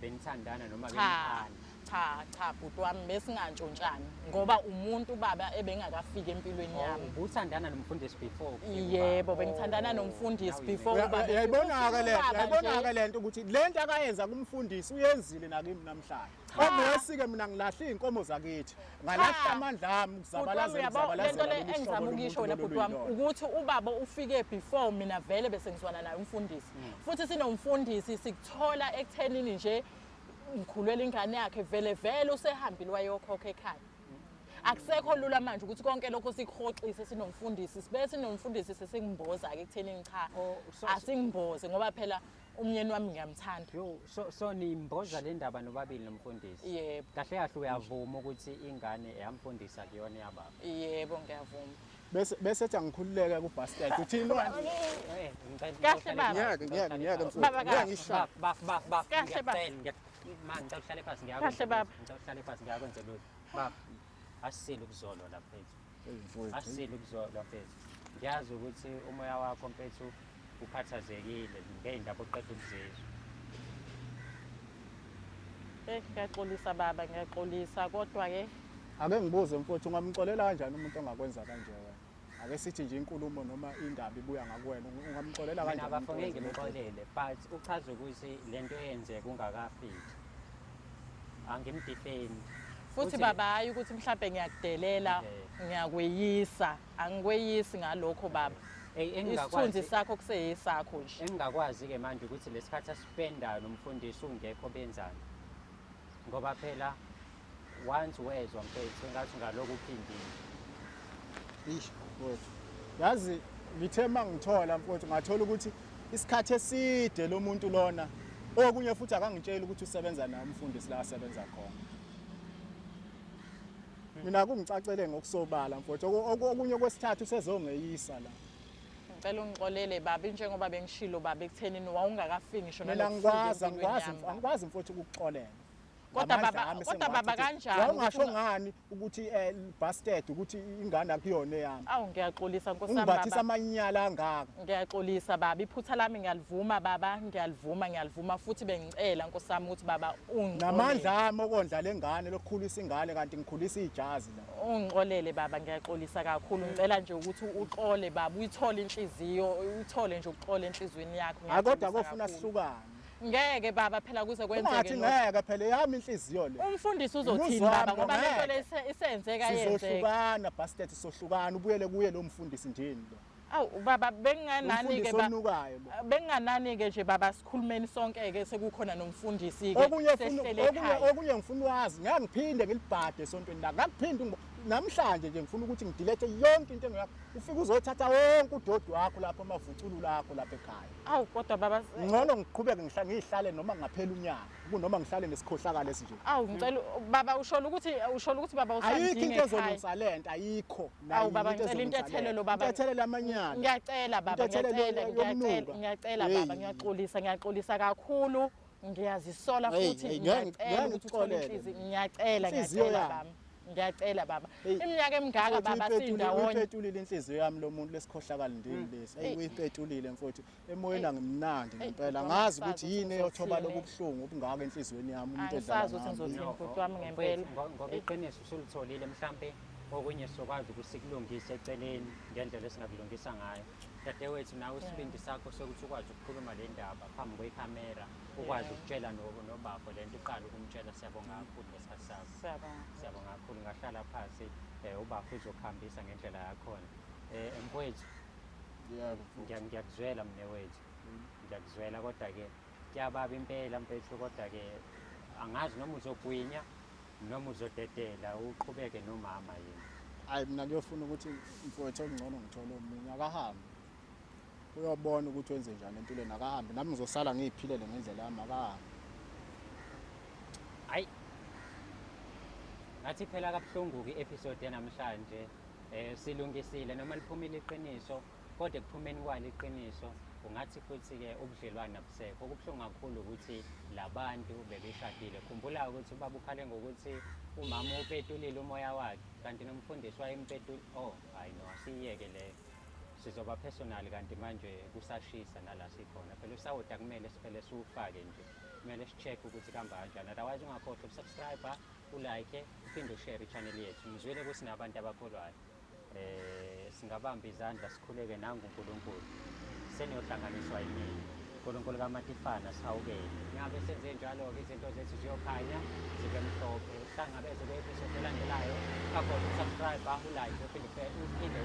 benithandana noma Cha, benithanda? cha, cha bhuti wami, besingantshontshani ngoba umuntu ubaba ebengakafiki empilweni Oh, yami. ubuthandana nomfundisi before kufika Yebo, ubaba? bengithandana Oh, nomfundisi now you before make- ubaba. Uyayibona-ke le nto, Ufika ubaba uyayibona-ke nje. le nto ukuthi le nto akayenza kumfundisi uyenzile nakimi namhlanje. Cha. Obviously-ke mina ngilahle iy'nkomo zakithi, ngalahla Cha. amandla ami Bhuti wami, ukuzabalazela uyabo, le nto ukuzabalazela le lolu hlobo engizama ukuyisho wena lomuntu bhuti wami lolu. ukuthi ubaba ufike before mina vele bese ngizwana naye umfundisi. Futhi sinomfundisi sikuthola ekuthenini nje ngikhulwela ingane yakhe vele vele usehambile wayokhokha ekhaya. Akusekho lula manje ukuthi konke lokho sikuhoxise sinomfundisi, sibe sinomfundisi sesingimboza-ke ekuthenini cha, Oh, asingimboze ngoba phela umyeni wami ngiyamthanda. Yo, so nimboza le ndaba nobabili nomfundisi? Yebo. Kahle kahle uyavuma ukuthi ingane eyamfundisa kuyona yababa? Yebo, ngiyavuma. Bese ethi angikhululeke ku-bastard. Uthini wena? Ngicela Kahle uhlale baba. phansi, Ngeke, ngicela ngeke, uhlale ngeke phansi. mfowethu. Baba, Ngeke kahle. ngishaye. Baf, baf, baf, Kahle baba. ngiyacela, ma, ngicela uhlale phansi, ngiyakwenza Kahle baba. lutho. Ngicela uhlale phansi, ngiyakwenza lutho. Baba, asisile ukuzolwa la mfethu. Eyi, mfowethu. Asisile ukuzolwa mfethu. Ngiyazi ukuthi umoya wakho mfethu ukhathazekile ngey'ndaba oqeda ukuzizwa. Ngiyaxolisa baba, ngiyaxolisa kodwa-ke Ake ngibuze mfowethu, ungamxolela kanjani umuntu ongakwenza kanje wena? Ake sithi nje inkulumo noma indaba ibuya ngakuwena, ungamxolela Mina kanjani umuntu bafo ngeke owenze lokhu? ngimxolele, but uchaza ukuthi lento eyenzeka ungakafiki. Angimdefend. Futhi baba, hayi ukuthi mhlambe ngiyakudelela, ngiyakweyisa. Angikweyisi ngalokho baba. Ey Isithunzi engingakwazi sakho kuseyesakho nje. Engingakwazi ke manje ukuthi lesikhathi aspendayo nomfundisi ungekho benzani. Ngoba phela once wezwa mfethu engathi ungalokhu uphindile. Eish, mfowethu. Yazi ngithe mangithola mfowethu ngathola ukuthi isikhathi eside lo muntu lona okunye futhi akangitsheli ukuthi usebenza naye umfundisi la asebenza khona. Mina kungicacele ngokusobala mfowethu okunye kwesithathu usezongeyisa la. Ngicela ungixolele baba, njengoba bengishilo baba ekuthenini wawungakafiki ngisho Mina nalokufika angikwazi empilweni angikwazi yami, baba. angikwazi mfowethu ukukuxolela. Kodwa Ngamandla baba- ami kodwa baba sengiwathi kanjani wawungasho ukuthi ngani ukuthi bastard ukuthi ingane akuyona eyami. Awu ngiyaxolisa nkosi yami Ungibathisa baba. amanyala angaka. Ngiyaxolisa baba, iphutha lami ngiyalivuma baba, ngiyalivuma, ngiyalivuma futhi bengicela nkosi yami ukuthi baba ungixolele. Namandla ami okondla lengane lokukhulisa ingane kanti ngikhulisa ijazi la. Ungixolele baba, ngiyaxolisa kakhulu. Ngicela nje ukuthi uxole baba, uyithole inhliziyo, uyithole nje ukuxola enhliziyweni yakho. Hayi kodwa Ngiyaxolisa kofuna kakhulu. sihlukane. Ngeke baba phela kuze kwenzeke Ungathi lokho. ngeke phela eyami inhliziyo le. Umfundisi uzothini Umuzi baba wami ngoba lento ngeke. le isenzeka yenzeka. Sizohlukana bastard sizohlukana ubuyele kuye lo mfundisi ndini lo. Awu baba benginganani ke Umfundisi ba onukayo lo. benginganani ke nje baba sikhulumeni sonke ke sekukhona nomfundisi ke Okunye funa sesihlele okunye ekhaya. okunye ngifuna wazi ngeke ngiphinde ngilibhade esontweni la. Ngakuphinde namhlanje nje ngifuna ukuthi ngidilethe yonke into engiyakho. Ufike uzothatha wonke udodi wakho lapho amavuthululo akho lapha ekhaya. Awu kodwa baba Ngcono ngiqhubeke ngihlale noma ngaphela unyaka kunoma ngihlale nesikhohlakalo esinje. Awu ngicela baba ushola ukuthi baba Ayikho usandinga into ekhaya. ezolungisa lento ayikho. Awu baba ngicela intethelelo baba. Intethelelo amanyala. Ngiyacela baba Intethelelo ngiyacela ngiyacela yokunuka. ngiyacela baba Hey. ngiyaxolisa ngiyaxolisa kakhulu. Ngiyazisola Hey, futhi hey, ngeke- ngiyacela ngeke ukuthi uthole ngikuxolele. inhliziyo ngiyacela Inhliziyo ngiyacela yami. baba. Ngiyacela baba. Hey. Iminyaka emingaka Mfowethu, baba sindawonye. Uyipetulile inhliziyo yami lo muntu lesikhohlakala ndini lesi. Hey uyipetulile mfowethu. Emoyeni angimnandi Hey, ngempela. bhuti wami, Ngazi angisazi ukuthi ukuthi yini eyothoba ngizothini. lobu buhlungu obungaka enhliziyweni yami umuntu edlala Angisazi ukuthi ngami. ngizothini bhuti wami ngempela. Mfowethu, ngoba iqiniso usulitholile mhlampe okunye sizokwazi ukuthi sikulungise eceleni ngendlela esingakulungisa ngayo. Dadewethu nawe isibindi sakho sokuthi ukwazi ukukhuluma le ndaba phambi kwekhamera, ukwazi ukutshela nobafo lento uqala ukumtshela. Siyabonga kakhulu ngesikhathi sakho. Siyabonga. Siyabonga kakhulu, ngahlala phansi ubafo uzokuhambisa ngendlela yakhona. Mfowethu, Yebo mfowethu. Ngiyakuzwela mnewethu. Ngiyakuzwela kodwa ke kuyababa impela mfethu, kodwa ke angazi noma uzogwinya noma uzodedela uqhubeke nomama yini. Hayi mina kuyofuna ukuthi mfowethu okungcono ngithole omunye akahambe. Uyobona ukuthi wenze njani empilweni akahambe. Nami ngizosala ngiyiphilele ngendlela yami akahambe. Hayi. Ngathi phela kabuhlungu ke episode yanamhlanje. Silungisile noma liphumile iqiniso, kodwa ekuphumeni kwalo iqiniso ungathi futhi ke ubudlelwane abusekho. Okubuhlungu kakhulu ukuthi labantu bebeshadile. Khumbula ukuthi ubaba ukhale ngokuthi umama upetulile umoya wakhe kanti nomfundisi wayempetulile. Oh, hayi no, asiyeke leyo. Sizoba personal kanti manje kusashisa nala sikhona. Phela usawoti akumele siphele siwufake nje. Kumele si-check ukuthi kuhamba kanjani. Otherwise ungakhohlwa ukusubscribe, ulike, uphinde ushare i-channel yethu. Ngizwile ukuthi sinabantu abakholwayo. Singabamba izandla sikhuleke nangu uNkulunkulu. Seniyohlanganiswa yimina. uNkulunkulu kaMatifana sihawukele. Ngabe senze njalo-ke izinto zethu ziyokhanya zibe mhlophe. Uhlangabeze kwe-episode elandelayo. Ungakhohlwa ukusubscribe, ulike, uphinde uphinde